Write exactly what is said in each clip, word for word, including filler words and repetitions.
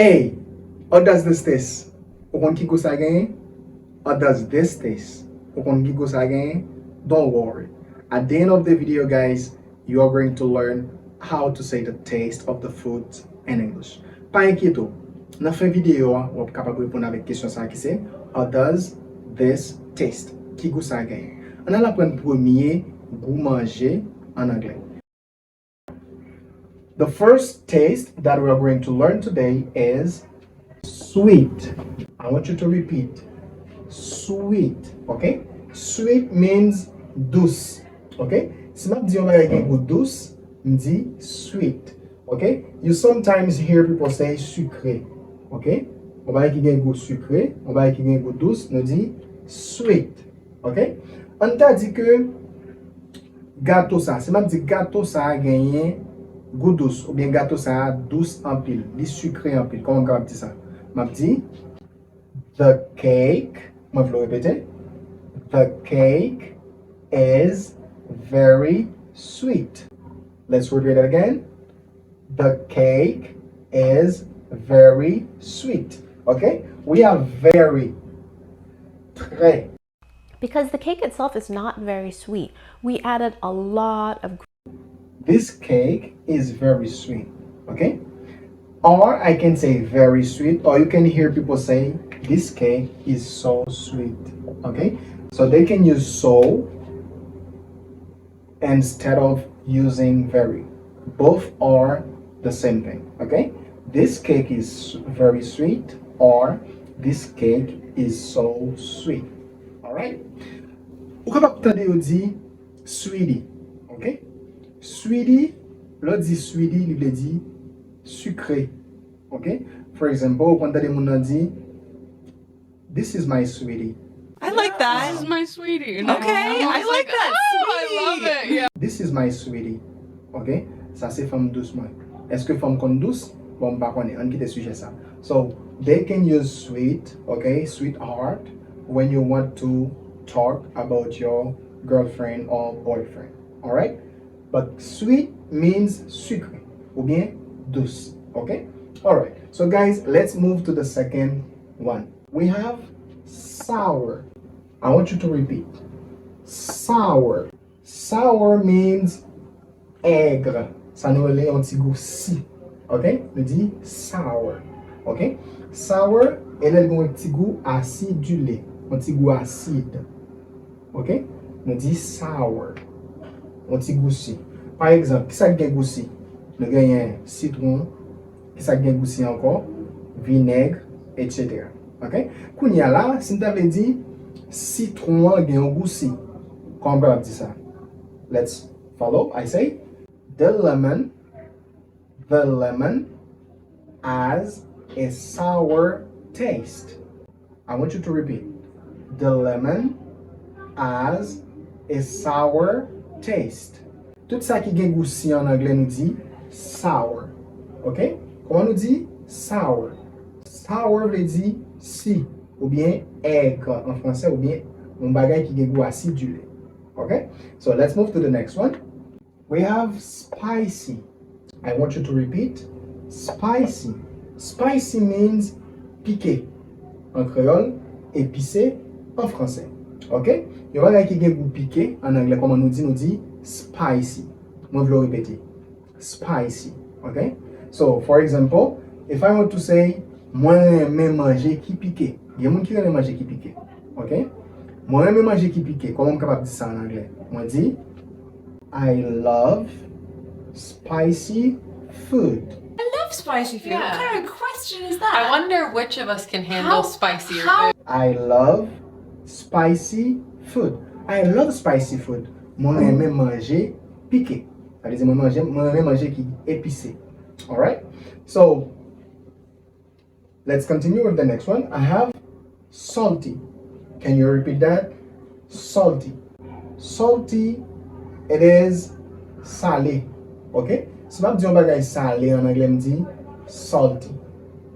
Hey, how does this taste? Ou konn ki gou sa genyen? How does this taste? Ou konn ki gou sa genyen? Don't worry. At the end of the video, guys, you are going to learn how to say the taste of the food in English. Pa enkyete w. Nan fen videyo a, w ap kapab reponn avèk kesyon sa a ki se, "How does this taste?" Ki gou sa genyen? Ann al aprann premye gou manje an anglè. The first taste that we are going to learn today is sweet. I want you to repeat. Sweet. Okay? Sweet means dous. Okay? Si m ap di yon bagay gen gou dous, m di sweet. Okay? You sometimes hear people say sucré. Okay? Yon bagay ki gen gou sikre, yon bagay ki gen gou dous, nou di sweet. Okay? Ann ta di ke gato sa, si m ap di gato sa genyen gou dous, oubyen gato sa dous anpil, li sikre anpil, kòman m kapab di sa? M ap di, the cake, mwen vle w repete, the cake is very sweet. Let's repeat it again. The cake is very sweet. Okay? We have very, très. Because the cake itself is not very sweet, we added a lot of This cake is very sweet. Okay? Or I can say very sweet, or you can hear people say, "This cake is so sweet." Okay? So they can use so instead of using very. Both are the same thing. Okay? This cake is very sweet, or this cake is so sweet. Alright? Ou kapab tande yo di sweetie. Okay? Sweetie, lè w di sweetie, li vle di sikre. Okay? For example, ou konn tande moun nan di, "This is my sweetie." I like that. This is my sweetie. Okay, I like that. Oh, I love Sweetie. It. Yeah. This is my sweetie. Okay? Sa se fanm dous mwen. Èske fanm konn dous? Bon, m pa konnen. Ann kite sijè sa. So, they can use sweet, okay, sweetheart, when you want to talk about your girlfriend or boyfriend. Alright? But sweet means sucré, oubyen dous. Okay? Alright. So, guys, let's move to the second one. We have sour. I want you to repeat. Sour. Sour means aigre. Sa nou rele yon ti gou si. Okay? Nou di sour. Okay? Sour, e lè l gen yon ti gou asidile, yon ti gou asid. Okay? Nou di sour. Yon ti gou si. Pa egzanp, kisa k gen gou si? Nou genyen sitwon, kisa k gen gou si ankò? Vinèg, etsetera. Okay? Kounye a la, si m ta vle di sitwon an gen yon gou si, kòman m kapab di sa? Let's follow. I say, the lemon, the lemon has a sour taste. I want you to repeat. The lemon has a sour taste. Tout sa ki gen gou si an anglè nou di sour. Okay? Kòman nou di sour? Sour vle di si, oubyen aigre an fransè, oubyen yon bagay ki gen gou asidile. Okay? So let's move to the next one. We have spicy. I want you to repeat. Spicy. Spicy means pike an kreyòl, épicé an fransè. Okay? Yon bagay ki gen gou pike an anglè, kòman nou di? Nou di spicy. Mwen vle w repete. Spicy. Okay? So, for example, if I want to say, mwen renmen manje ki pike. Gen moun ki renmen manje ki pike. Okay? Mwen renmen manje ki pike. Kòman m kapab di sa an anglè? Mwen di, I love spicy food. I love spicy food. Yeah. What kind of question is that? I wonder which of us can handle How- spicier how- food. I love spicy food. I love spicy food. Mwen renmen manje pike. Sa vle di mwen manje, mwen renmen manje ki epise. Alright? So, let's continue with the next one. I have salty. Can you repeat that? Salty. Salty, it is salé. Okay? Si m ap di yon bagay salé an anglè, m di salty.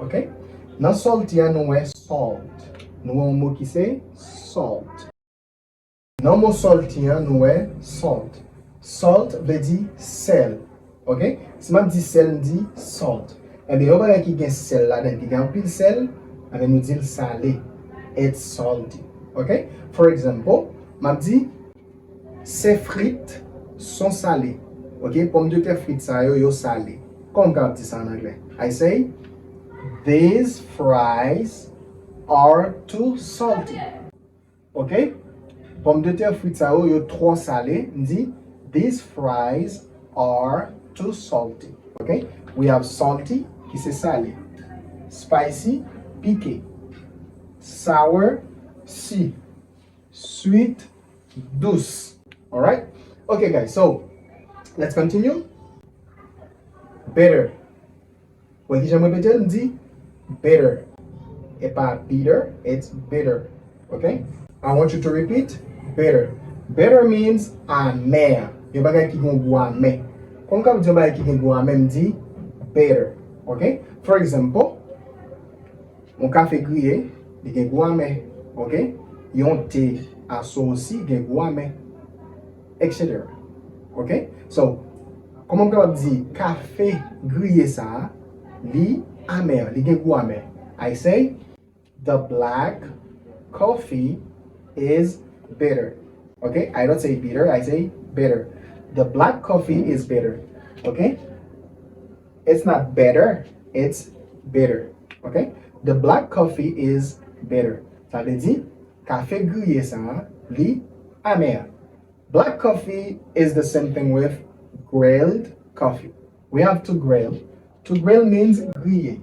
Okay? Nan salty a, nou wè salt. Nou wè yon mo ki se salt. Nan mo salty a, nou wè salt. Salt vle di sèl. Okay? Si m ap di sèl, m di salt. Ebyen, yon bagay ki gen sèl ladan, ki gen anpil sèl, ebyen, nou di l sale. It's salty. Ok? For example, m ap di, ces frites sont salées. Ok? Pòmdetè frit sa yo, yo sale. Kòman m kapab di sa an anglè? I say, these fries are too salty. Ok? Pòmdetè frit sa yo, yo twò sale. M di, these fries are too salty. Ok? We have salty, ki se sale. Spicy, pike. Sour, si. Sweet, dous. Alright? Ok, guys, so, let's continue. Bitter. Wè kijan m repete l, m di bitter. E pa bitter, it's bitter. Ok? I want you to repeat bitter. Bitter means amè. Yon bagay ki gen gou amè. Kòman m ka di yon bagay ki gen gou amè, m di bitter. Ok? For example, yon kafe griye, li gen gou amè. Ok? Yon te aso osi gen gou amè. Et cetera. Ok? So, kòman m kapab di kafe griye sa a, li amè, li gen gou amè? I say, the black coffee is bitter. Ok? I don't say bitter, I say bitter. The black coffee is bitter. Ok? It's not better, it's bitter. Ok? The black coffee is bitter. Sa vle di, kafe griye sa a, li amè. Black coffee is the same thing with grilled coffee. We have to grill. To grill means griye.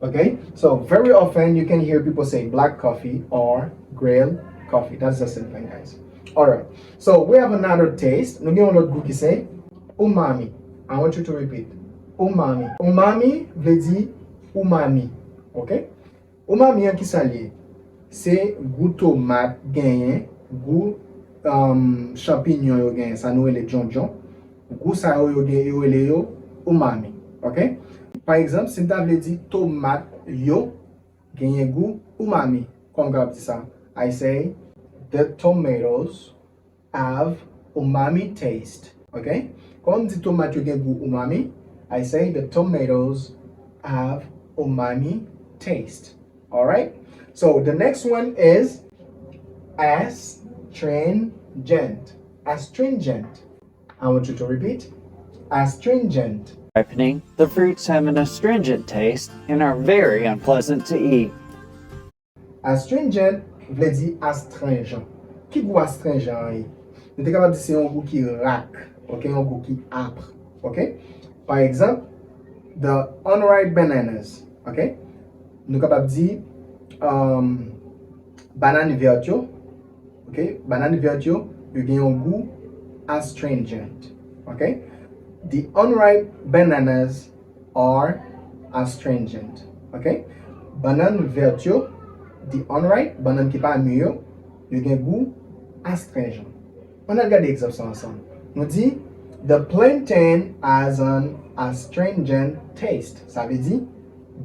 Okay? So very often you can hear people say black coffee or grilled coffee. That's the same thing, guys. Alright. So we have another taste. Nou gen yon lòt gou ki se umami. I want you to repeat. Umami. Umami vle di umami. Okay? Umami an ki sa l ye? Se gou tomat genyen, gou um, chanpinyon yo genyen, sa nou rele djondjon. Gou sa yo, yo gen, yo rele yo umami. Ok? Pa egzanp, si m ta vle di tomat yo genyen gou umami, kòman m kapab di sa? I say, the tomatoes have umami taste. Ok? Kòman m di tomat yo gen gou umami? I say the tomatoes have umami taste. Alright? So the next one is astringent. Astringent. I want you to repeat. Astringent. Ripening, the fruits have an astringent taste and are very unpleasant to eat. Astringent vle di astrenjan. Ki gou astrenjan an ye? Nou te kapab di se yon gou ki rak, ok, yon gou ki apre, ok? Pa egzanp, the unripe bananas, ok? Nou kapab di um, banann vèt yo, ok? Banann vèt yo, yo gen yon gou astringent, ok? The unripe bananas are astringent. Ok? Bannann vèt yo, the unripe, bannann ki pa mi yo, yo gen gou astrenjan. Ann al gade egzanp sa ansanm. Nou di, the plantain has an astringent taste. Sa vle di,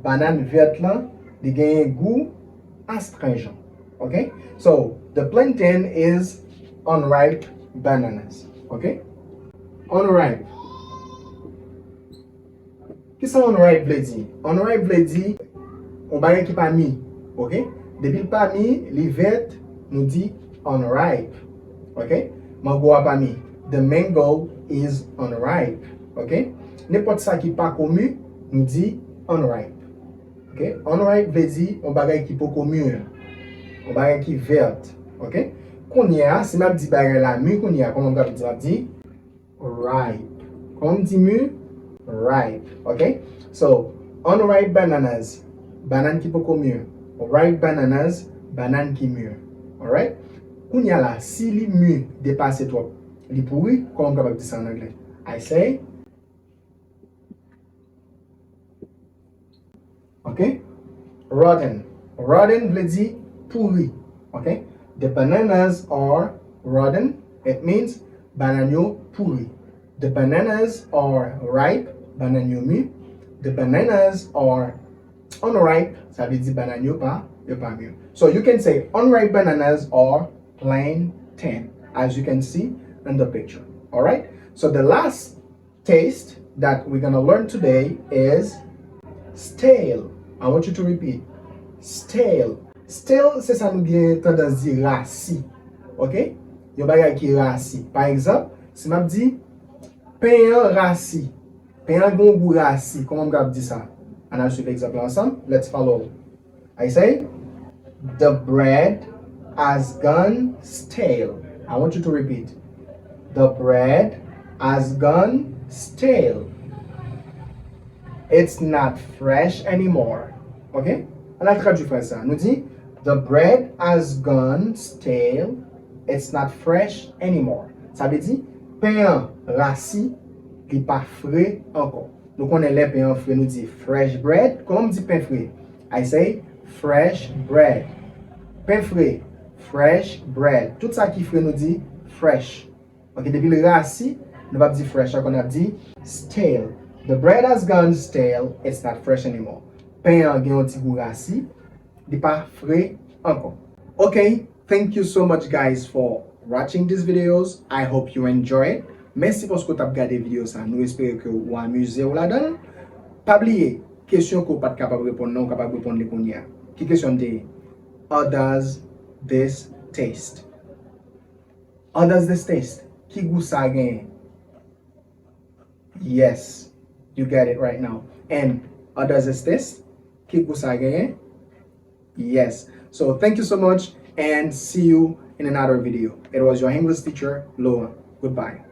bannann vèt lan, li genyen gou astrenjan. Ok? So, the plantain is unripe bananas. Ok? Unripe. Kisa unripe vle di? Unripe vle di yon bagay ki pa mi, ok? Depi l pa mi, li vèt, nou di unripe, ok? Mango a pa mi. The mango is unripe, ok? Nenpòt sa ki pa ko mi, nou di unripe, ok? Unripe vle di yon bagay ki poko mi, yon bagay ki vèt, ok? Kounye a, si m ap di bagay la mi kounye a, kòman m ap di? M ap di ripe. Kòman m di mi? Ripe. Ok? So, unripe bananas, bannann ki poko mi. Ripe bananas, bannann ki mi. Alright? Kounye a la, si li mi depase twòp, li pouri, kòman m kapab di sa an anglè? I say, ok? Rotten. Rotten vle di pouri. Ok? The bananas are rotten. It means bannann yo pouri. The bananas are ripe. Bannann yo mi. The bananas are unripe. Sa vle di bannann yo pa, yo pa mi. So you can say unripe bananas are plantain, as you can see in the picture. Alright? So the last taste that we're gonna learn today is stale. I want you to repeat. Stale. Stale, se sa nou gen tandans di rasi. Ok? Yon bagay ki rasi. Pa egzanp, si m ap di, pen an rasi. Pen an gen yon gou rasi. Kòman m kapab di sa? Ann al swiv egzanp la ansanm. Let's follow. I say, the bread has gone stale. I want you to repeat. The bread has gone stale. It's not fresh anymore. Ok? Ann al tradui fraz sa. Nou di, the bread has gone stale. It's not fresh anymore. Sa vle di, pen an rasi, li pa fre ankò. Nou konnen lè pen an fre, nou di fresh bread. Kòman m di pen fre? I say fresh bread. Pen fre, fresh bread. Tout sa ki fre, nou di fresh. Ok, depi l rasi, nou p ap di fresh ankò, n ap di stale. The bread has gone stale, it's not fresh anymore. Pen an gen yon ti gou rasi, li pa fre ankò. Ok, thank you so much guys for watching these videos. I hope you enjoy it. Mèsi paske w t ap gade videyo sa. Nou espere ke w amize w ladan l. Pa bliye, kesyon ke w pa t kapab reponn nan, w kapab reponn li kounye a. Ki kesyon m te ye? How does this taste? How does this taste? Ki gou sa genyen? Yes, you get it right now. And how does this taste? Ki gou sa genyen? Yes. So thank you so much and see you in another video. It was your English teacher, Laurent. Goodbye.